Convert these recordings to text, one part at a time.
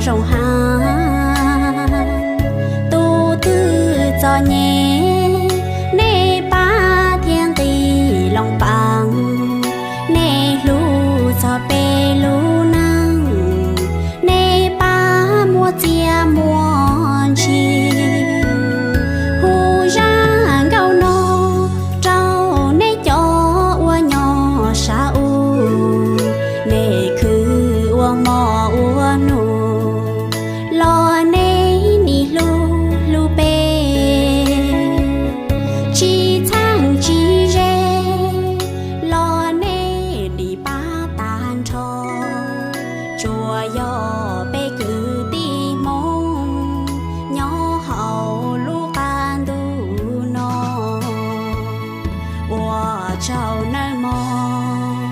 Zoo ha, tus twg txom nyem, nej pab thiab nqis loo paas. Nej hlub txog peb lub neej, nej pab muaj txiaj muaj ntsig. Hu zaj nkauj no rau nej cov uas nyob sab ub, nej khwv ua hmo ua nus los nej nim hlub hlub peb. Tsis txheeb tsis ze los nej nim pab tag nrho. Tsuas yog peb kwv tij Hmoob nyob hauv lub qab ntuj no, ua tsaug nawb mog.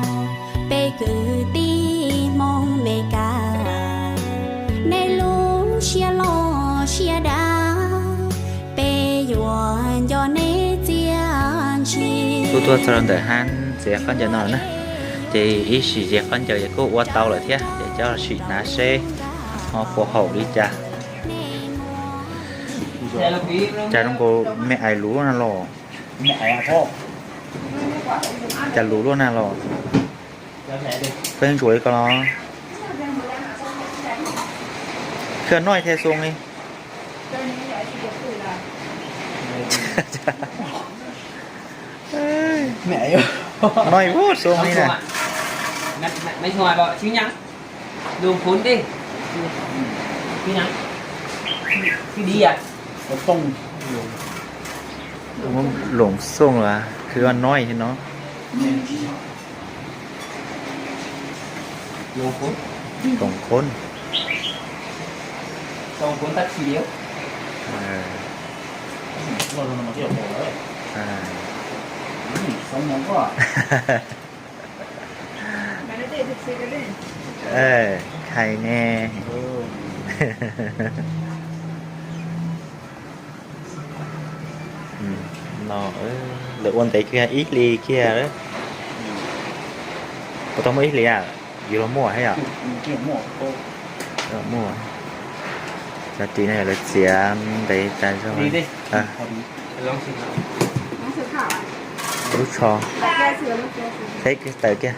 Peb kwv tij Hmoob Meskas, nej lub siab loj siab dav, peb yuav nco nej txiaj ntsig. Tuaj tuaj txog rau ntawm hab txiav khaub ncaws no lawm na, ces ib sim txiav khaub ncaws ces kuj ua tau lawm thiab, ces coj sim hnav seb ho puas haum li cas. Cas zoo nkaus me ais luv luaj na los? Cas luv luaj na los? Peb ntsuas li ko los? Khwv noj thiaj xoo li. Noj xoo li na. Loos xoo los khwv noj thiab no. Loos khoob. Hais ne. No, lawv ua ntev kiag ib hlis kiag. Puas tau muaj ib hlis a? Yus los muaj thiab yom? Muaj. Cov ris no yog lawv txiav ntev tas zog. Lub tsho. Teb kiag taws kiag.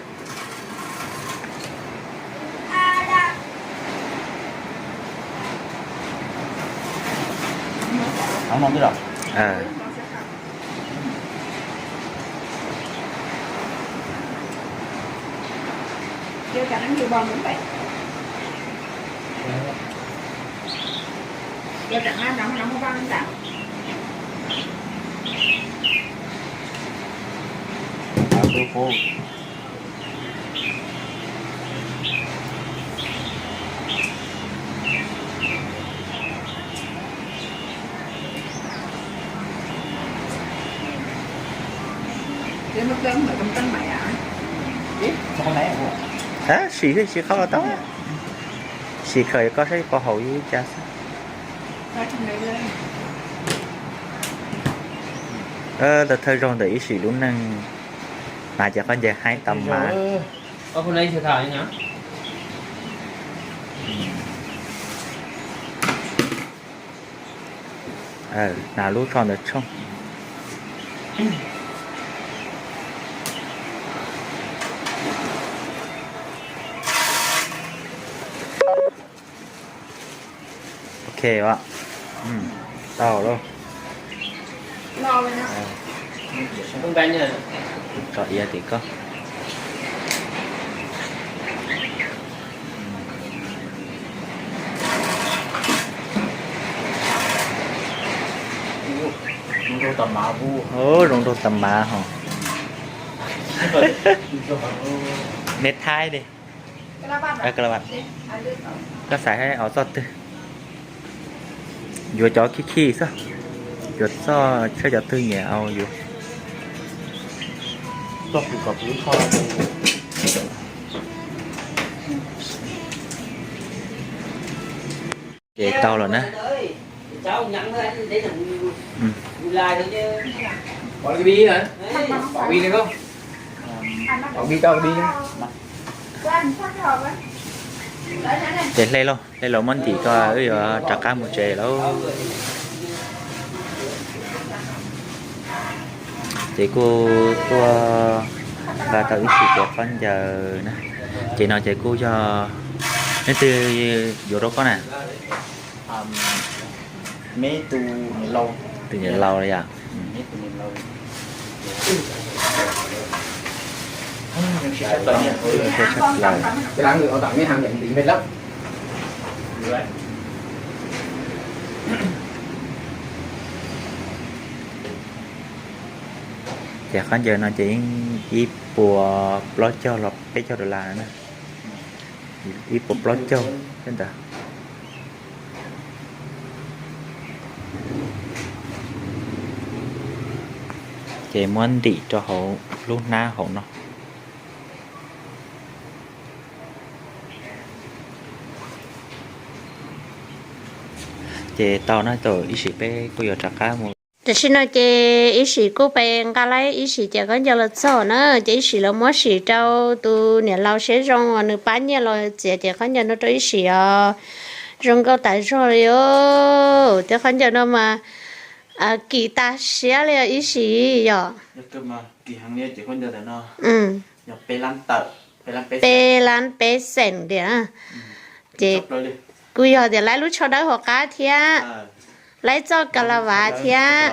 Sim, sim khaub los tau. Sim khawm koj saib puas haum li cas xwb. Lawv thawj zaug ntawm ib sim lub neej, hnav cov khaub ncaws haib tau mas. Hnav lub tsho ntawd tshooj. Ok, tau lauj. Tso iav tim koj. Zoo nraug tas mas hos. Neb thaib li. Koj xav hais txoj twg? Yuav cov khib khib xwb, yuav txoj saib cov twg nyiam au yuav. Ces tau lawm na. Ces hle lauj, hle los muab ntim ko wb yuav rov qab mus tsev lauj. Ces kuj tuaj nqa tau ib sim cov khaub ncaws na. Ces no ces kuj yog leej twg yuav rau koj na? Tus niam laus li yom. Ces khaub ncaws no ces yeej ib puas plaub caug los peb caug dollar na. Ib puas plaub caug thiab ntawd. Ces muab ntim rau hauv lub hnab hauv no. Ces tau na, tau ib sim peb kuj yuav rov qab mus. Tam sim no ces ib sim kuj pe nqa laib ib sim ces khaub ncaws los txog na, ces ib sim los muab sim rau tus niam laus siab zoo uas nws pab nyiaj los txiav ces khaub ncaws no rau ib sim os. Zoo nkauj tas zog li os, tej khaub ncaws no mas kim tas siab li ib sim yom. Peb lab peb xees tiag. Ces kuj yog tias laib lub tsho dawb hauv qab thiab, laib txoj ka la vas thiab,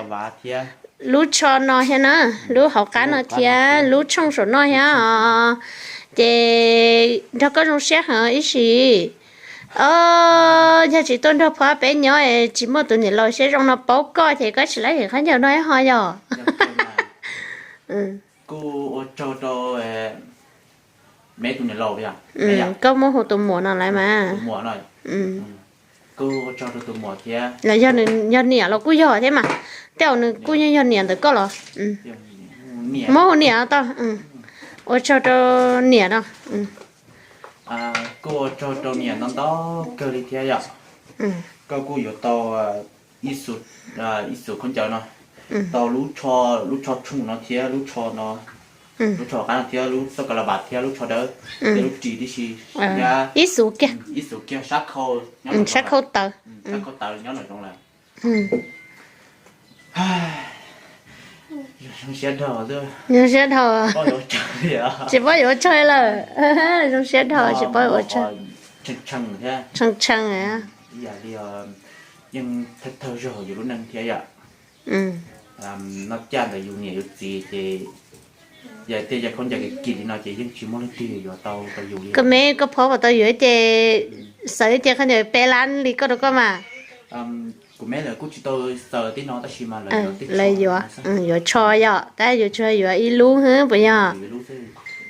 lub tsho no thiab na, lub hauv qab no thiab lub tshooj saum no thiab os. Ces nrog koj zoo siab heev ib sim. Os, yog tsis tuaj nrog phob peb nyob tsis muaj tus niam laus siab zoo no paub koj ces koj tsis laib him khaub ncaws no ho yog. Koj muab hu tus muam no lawm mas. Los yog nws yog niam los kuj yog thiab mas. Tej zaum nws kuj yeej yog niam ntawm koj los. Muab hu niam tau. Ua tsaug rau niam no. Kuj ua tsaug rau niam ntau ntau kawg li thiab yom. Koj kuj yuav tau ib xus khaub ncaws no, tau lub tsho, lub tsho tshooj no thiab lub tsho no, lub tsho qab no thiab lub txoj ka la vas thiab lub tsho dawb, thiab lub ris tib si, ib xus kiag sab khau, sab khau tawv, sab khau tawv nyob nram zoov lawm. Zoo siab dhau, zoo siab dhau, tsis paub yuav ua tsaug lawm. Zoo siab dhau tsis paub yuav ua tsaug. Tshee tshee thiab, tshee tshee. Ib yam li yeej thawj thawj zaug yus lub neej thiab yom. Noj caj ntawm yus niam yus txiv ces yog tej yam khaub ncaws kim kim li no ces yeej tsis muaj leej twg yuav tau rau yus li. Koj me koj phob puas tau yuav ces xaws ib ce khaub ncaws peb lab li koj rau koj mas. Kuv me lawv kuj tsis tau xaws tej no tab sis mas lawv yuav, yuav tsho yom, tab yuav tsho yuav ib lub hwb puas yog?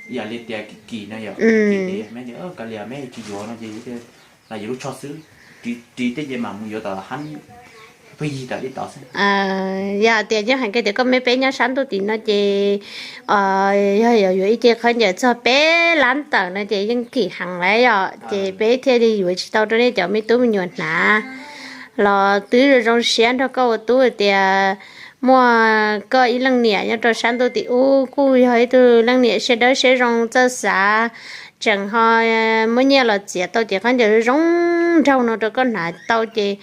Ib yam li tias kim kim no yom, kim kim me kav liam me tsis yuav no ces yuav lub tsho xwb, ris tej ces mam mus yuav tom hab phooj ywg tom li tom xwb. Yog tias yeej hais kiag tias koj me peb nyob sab ntuj tim no ces yog yuav yuav ib ce khaub ncaws txog peb lab tawm no ces yeej kim heev lawm yom, ces peb thiaj li yuav tsis tau rau nej cov me tub me nyuam hnav. Los twb zoo zoo siab nrog koj ua tub tias muaj koj ib leej niam nyob rau sab ntuj tim ub kuj yog ib tug leej niam siab dawb siab zoo txawj xav, tseem ho muab nyiaj los txiav tau ces khaub ncaws zoo nraug no rau koj hnav tau ces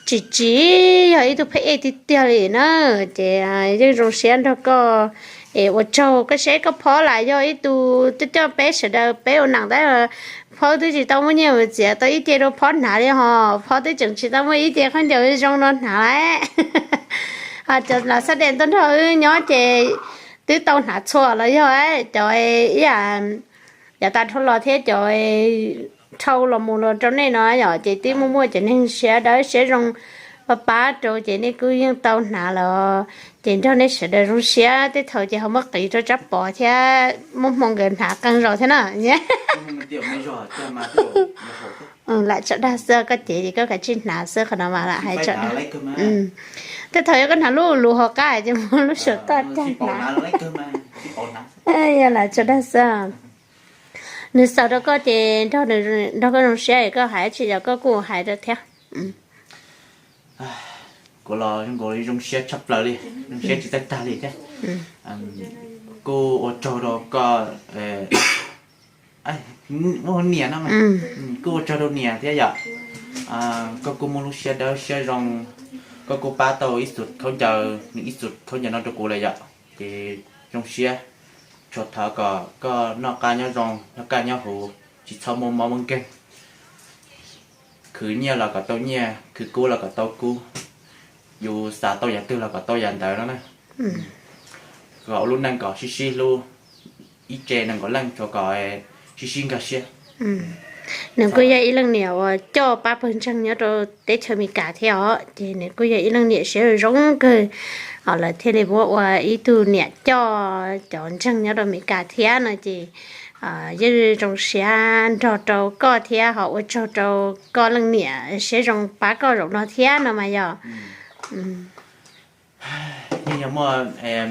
tsis tsis yog ib tug phab ej tiag tiag li na. Ces yeej zoo siab nrog koj es ua tsaug koj seb koj phob lam yog ib tug coj coj peb sawv daws peb ua neej tab phob twb tsis tau muaj nyiaj mus txiav tau ib ce rau phob hnav li ho, phob twb tseem tsis tau muaj ib ce khaub ncaws zoo no hnav lawm. Ho cov lam xab des tuaj nrog wb nyob ces twb tau hnav txhua los yog cov ib yam yav tas dhau los thiab cov dhau los mus los rau nej no yom, ces twb muaj muaj cov neeg siab dawb siab zoo pab pab rau ces nej kuj yeej tau hnav los ces nrog nej sawv daws zoo siab tej thaum ces ho muab qiv rau tsab pov thiab muab hmoo nkawd hnav qee zaus thiab na. Lam tso dag xwb koj cev ces koj kav tsij hnav xwb qhov no mas lam hais tso dag. Tej thaum yog koj hnav lub lus hauv qab ces muab lub saum toj dag hnav. Yog lam tso dag xwb. Nws xaws rau koj ces nrog koj zoo siab es koj hais tsis yog koj kuj hais rau thiab. Kuv los zoo nkaus li zoo siab tshaj plaws li, zoo siab tsis txaij tag li thiab. Kuj ua tsaug rau koj Muaj niam no, kuj ua tsaug rau niam thiab yom. Koj kuj muaj lub siab dawb siab zoo, koj kuj pab tau ib xus khaub ncaws, nws ib xus khaub ncaws no rau kuv lawm yom. Ces zoo siab, tsuas thov kom koj noj qab nyob zoo, noj kaj nyob huv, tsis txhob muaj mob muaj nkeeg. Khwv nyiaj los kom tau nyiaj, khwv kub los kom tau kub, yus xav tau yam twg los kom tau yam ntawd no na. Kom ua lub neej kom sib sib hlub, ib tse nees nkaum leej tsuas kom sib sib nkag siab. Nws kuj yog ib leej niam uas coj pab pawg ntseeg nyob rau teb chaws Amelikas thiab os, ces nws kuj yog ib leej niam siab zoo kawg, lawv thiaj li muab ua ib tug niam coj cov ntseeg nyob rau Amelikas thiab no ces yeej zoo siab nrog rau koj thiab ho ua tsaug rau koj leej niam siab zoo pab koj zaum no thiab no mas yog. Yeej yog muaj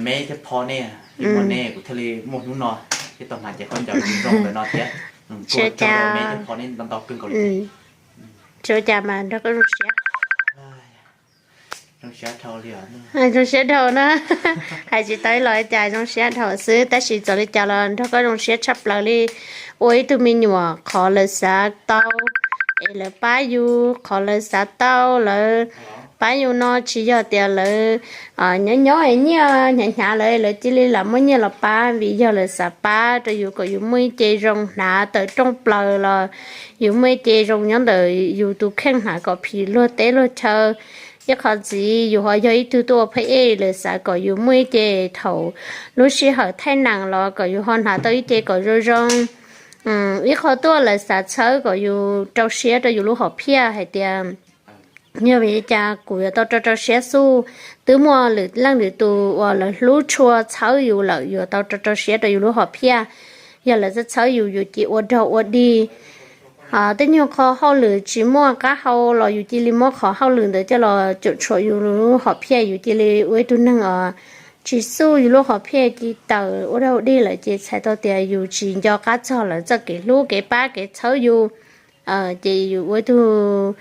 me thiab pho nej, yeej muaj nej kuv thiaj li muaj hnub no thiab tau hnav cev khaub ncaws zoo zoo ntawm no thiab. Kuj ua tsaug rau me thiab pho nej ntau ntau kawg nkaus li. Tsis ua cas mas nrog koj zoo siab. Zoo siab dhau na. Hais tsis tau ib los li cas, zoo siab dhau xwb, tab sis txawm li cas los nrog koj zoo siab tshaj plaws li. Ua ib tug me nyuam qhov lawv xav tau es lawv pab yus, qhov lawv xav tau lawv pab yus no tsis yog tias lawv nyob nyob es nyiaj hnyav hnyav lawv, lawv cia li lam muab nyiaj los pab, vim yog lawv xav pab rau yus kom yus muaj ib ce zoo hnav tawm rooj plaws los yus muaj ib ce zoo nyob ntawm yus tus kheej hnav kom phim luag teb luag chaw. Ib qho ntxiv yus ho yog ib tug tuaj ua phab ej, lawv xav kom yus muaj ib ce thaum lub sij hawm thaij nees los kom yus ho hnav tau ib ce kom zoo zoo. Ib qho tuaj lawv xav txhawb kom yus rau siab rau yus lub hom phiaj hais tias yog vim li cas kuv yuav tau rau rau siab xwb. Twb muaj lwm leej lwm tus uas lawv hlub tshua txhawb yus lawm yuav tau rau rau siab rau yus lub hom phiaj. Yog lawv txhawb txhawb yus, yus cia ua dog ua dig. Tej nyuag qho hauj lwm tsis muaj qab hau los yus cia li muab qhov hauj lwm ntawd coj los cuam tshuam yus lub hom phiaj, yus cia li ua ib tug neeg os tsis xub, yus lub hom phiaj cia li tawm ua dog ua dig lawm ces txhais tau tias yus tsis nco qab txog lawv txoj kev hlub kev pab kev txhawb yus. Ces yus ua ib tug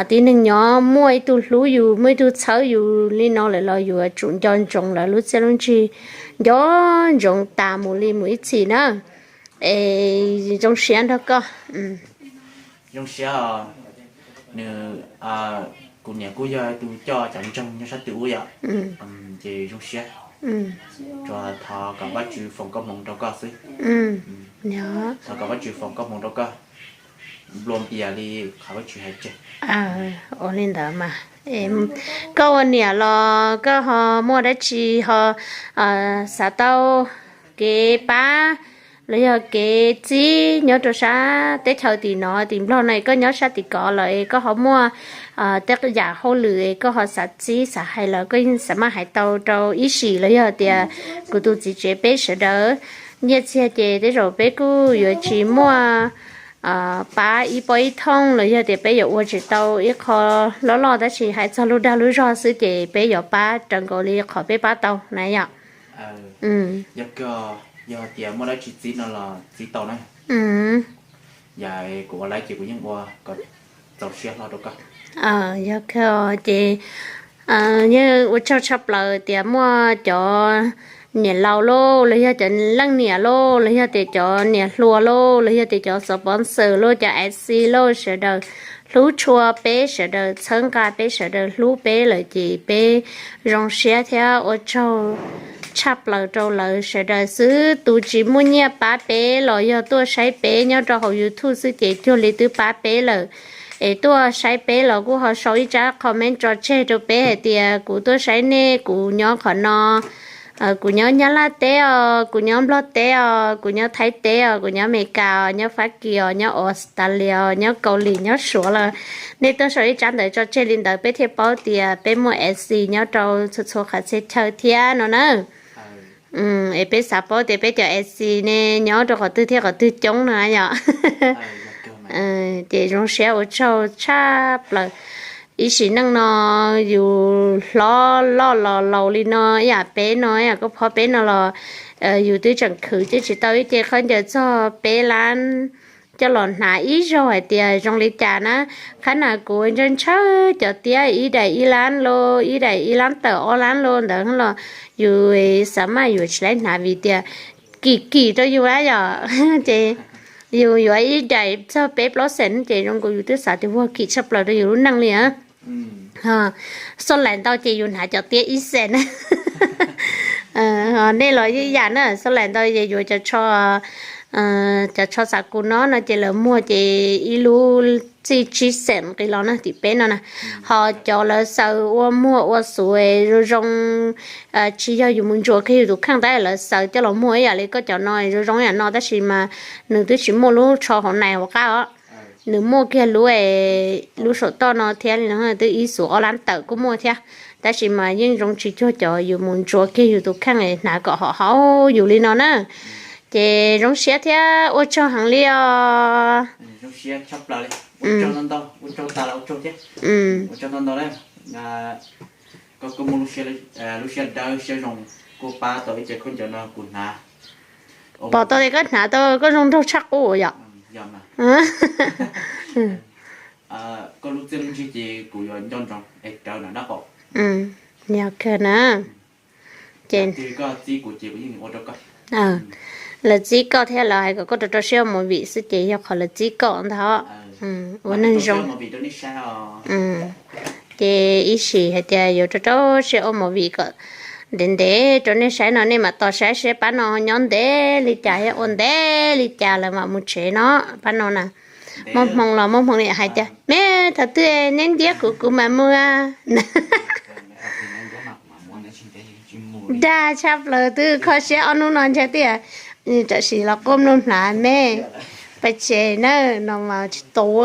tib neeg nyob muaj ib tug hlub yus muaj ib tug txhawb yus li no lawm los yus yuav tsum nco ntsoov lawv lub txiaj lub ntsig, nco ntsoov tas mus li mus ib txhis na. Es zoo siab nrog koj. Zoo siab, nws, kuv niam kuj yog tus coj cov ntseeg nyob sab twg ub yom, ces zoo siab. Tsuas thov kom Vajtswv foom koob hmoov rau koj xwb. Thov kom Vajtswv foom koob hmoov rau koj, nplua npias li qhov Vajtswv hais tseg. Ua li ntawd mas, koj ua niam los koj ho muaj dab tsi ho xav tau kev pab los yog kev txib nyob rau sab teb chaws tim no tim Nplog no, koj nyob sab tim ko lawm es koj ho muaj tej yam hauj lwm es koj ho xav txib xav hais los koj yeej xav maj hais tau rau ib sim los yog tias kuv tus txiv tsev peb sawv daws nyiaj txiag ces tej zaum peb kuj yuav tsis muaj pab ib pob ib thooj los yog tias peb yuav ua tsis tau ib qho loj loj, tab sis hais txog lub dag lub zog xwb ces peb yuav pab raws nkaus li qhov peb pab tau na yom. Yog tias muaj dab tsi txib no los txib tau na. Yam kuv ua laib ces kuv yeej ua kom txaus siab hlo rau koj. Yog ces yeej ua tsaug tshaj plaws tias muaj cov niam laus lauj, los yog cov leej niam lauj, los yog tias cov niam hluas lauj, los yog tias cov sponsor lauj, cov A C lauj, sawv daws hlub tshua peb sawv daws, txhawb nqa peb sawv daws, hlub peb lawm ces peb zoo siab thiab ua tsaug tshaj plaws rau lawv sawv daws xwb. Tus tsis muaj nyiaj pab peb los yog tuaj saib peb nyob rau hauv YouTube xwb ces cuag li twb pab peb lawm. Es tuaj saib peb los kuj ho sau ib tsab comment tso tseg rau peb hais tias kuv tuaj saib nej, kuv nyob qhov no, kuv nyob Nyab Laj teb os, kuv nyob Nplog teb os, kuv nyob Thaib teb os, kuv nyob Amelikas os, nyob Fab Kis os, nyob Australia os, nyob Kaus Lim, nyob Suav los nej tuaj sau ib tsab ntawv tso tseg li ntawd peb thiaj paub tias peb muaj A C nyob rau txhua txhua qhov txhia chaw thiab no na. Es peb xav paub tias peb cov A C ne nyob rau qhov twg thiab qhov twg coob no yom. Ces zoo siab ua tsaug tshaj plaws. Ib sim neej no yus hlob loj los laus li no ib yam peb no ib yam koj phob peb no los yus twb tseem khwv twb tsis tau ib ce khaub ncaws txog peb lab coj los hnav ib zaug hais tias zoo li cas na. Qhab na kuv ntshaw ntshaw cov tiab ib daim ib lab lauj, ib daim ib lab tawm ob lab lauj ntawd los yus xav mas yus tsis laib hnav vim tias kim kim rau yus na yom. Ces Yus yuav ib daim txog peb plaub xees ces zoo nkaus yus twb xav tias vag kim tshaj plaws rau yus lub neej li a. Xauj laim ntau ces yus hnav cov tiab ib xees. Nej los ib yam na, xauj laim ntau ces yuav cov tsho, cov tsho xav kus no no ces lawv muag ces ib lub txij tsib xees nqis los na tim peb no na. Ho cov lawv xaws ua muag ua xuv zoo zoo, tsis yog yus mus ntsuas kiag yus tus kheej tab lawv xaws coj los muag ib yam li koj cov no zoo zoo yam no tab sis mas nws twb tsis muaj lub tsho hauv nais hauv qab os. Nws muaj kiag lub, lub saum toj no thiab li no twb ib xuv ob lab tawm kuj muaj thiab. Tab sis mas yeej zoo tsis cuag cov yus mus ntsuas kiag yus tus kheej hnav kom haum haum yus li no na. Ces zoo siab thiab ua tsaug heev li os. Pom tau tias koj hnav tau koj zoo nraug tshaj qub yom. Yog kawg na. Ces lawv txib koj thiab lawv hais kom koj rau rau siab ua movie xwb ces yog qhov lawv txib koj ntag. Ua neeg zoo. Ces ib sim hais tias yuav rau rau siab ua movie kom ntev ntev rau nej saib no nej mam tos saib seb pab no nyob ntev li cas thiab ua ntev li cas lawv mam mus tsev no. Pab no na, muaj hmoo los muaj hmoo li hais tias me thaum twg neb ntiab kuv kuv mam mus. Dag tshaj plaws twb kho siab ob hnub no ntshe tias tam sim los quaj mloog hnav me pais tsev na no mas tsis tau.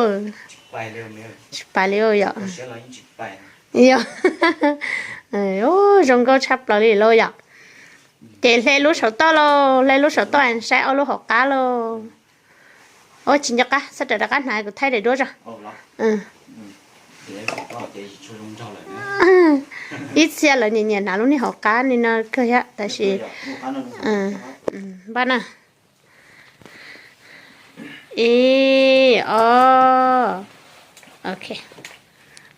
Tsis pais li yom. Yog, zoo nkauj tshaj plaws li lauj yom. Ces hle lub saum toj lauj, hle lub saum toj saib ob lub hauv qab lauj. Ua tsis nco qab, txhob rawm rov qab hnav kuv thaij daim duab tso. Ib txhia lawv nyiam nyiam hnav lub niag hauv qab li no kawg thiab tab sis npaj na. Ib ob, ok,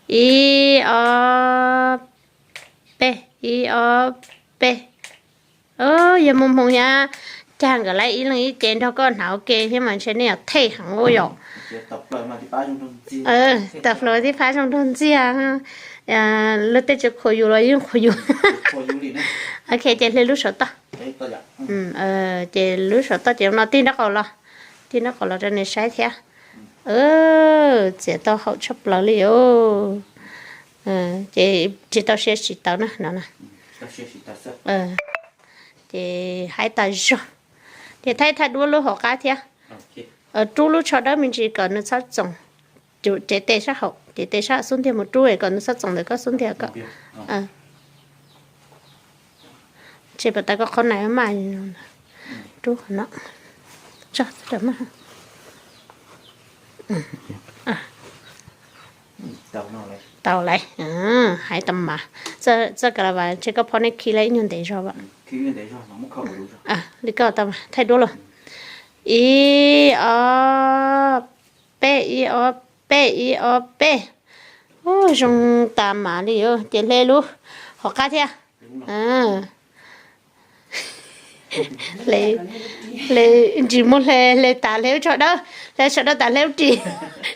ib ob peb, ib ob peb. Yog muaj hmoo thiab, cag nkawd lawv ib leeg ib ce nrog koj hnav ua ke thiab mas ntshe nej yuav thej heev ua yom. Tawm plaws tib phab zoo nraug ntxiag, luag tej tsis qhuas yus los yeej qhuas yus. Ok, ces hle lub saum toj. Ces lub saum toj ces no tig nraub qaum los, tig nraub qaum los rau nws saib thiab. Txiav tau haum tshaj plaws li os. Ces tsis tau siab tsis tau na no na. Ces haib tas zog. Ces thaij thaij duab lub hauv qab thiab. Rub lub tsho dawb me ntsis kom nws txhob txoom. Ces tes sab hauv, ces tes sab xub ntiag mus rub kom nws txhob txoom ntawm koj xub ntiag kom. Ntshe pas tas koj qhov nais maj. Rub qhov no. Tso, maj. Tau lawm, haib tau mas. Txoj ka la vas ntshe koj phob nej khi lawm ib nyuag ntev zog. Li koj tau mas, thaij duab los. Ib ob peb, ib ob peb, ib ob peb. Ub, zoo tas mas li os, ces hle lub hauv qab thiab. Hle, hle, ntsis muab hle, hle tas hle lub tsho dawb, hle tsho dawb tas hle lub ris,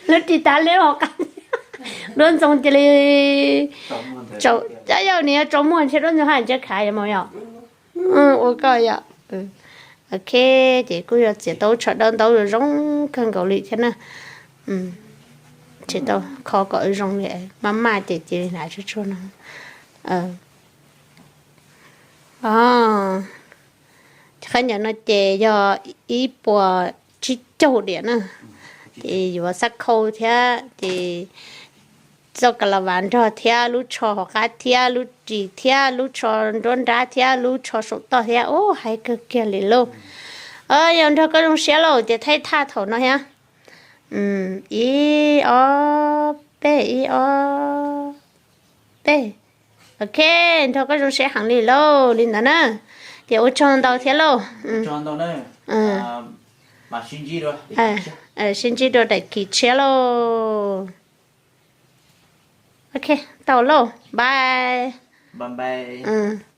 lub ris tas hle hauv qab. Duab ntxoo cia li, yog nws yuav tsaus muag ntshe duab ntxoo haj ntshe khav yom mas yom. Ua koj yom. Ok, ces kuj yog txiav tau tsho dawb ntau zoo kawg nkaus li thiab na. Tsis tau kho kom zoo li, maj maj ces cia li hnav tsuag tsuag no. Qhov ncauj no ces yog ib puas tsib caug diam na. Ces yuav xab khau thiab ces txoj ka la vas nrog thiab lub tsho hauv qab thiab lub ris thiab lub tsho nruab nrab thiab lub tsho saum toj thiab, ub, haib kawg kiag li lauj. Yog nrog koj zoo siab lauj ces thaij thaj thaum no thiab. Ib ob peb, ib ob peb. Ok, nrog koj zoo siab heev li lauj, li ntawd na. Ces ua tsaug ntau thiab lauj. Sib ntsib dua daim kis tshiab lauj. Ok, tau lauj, bye.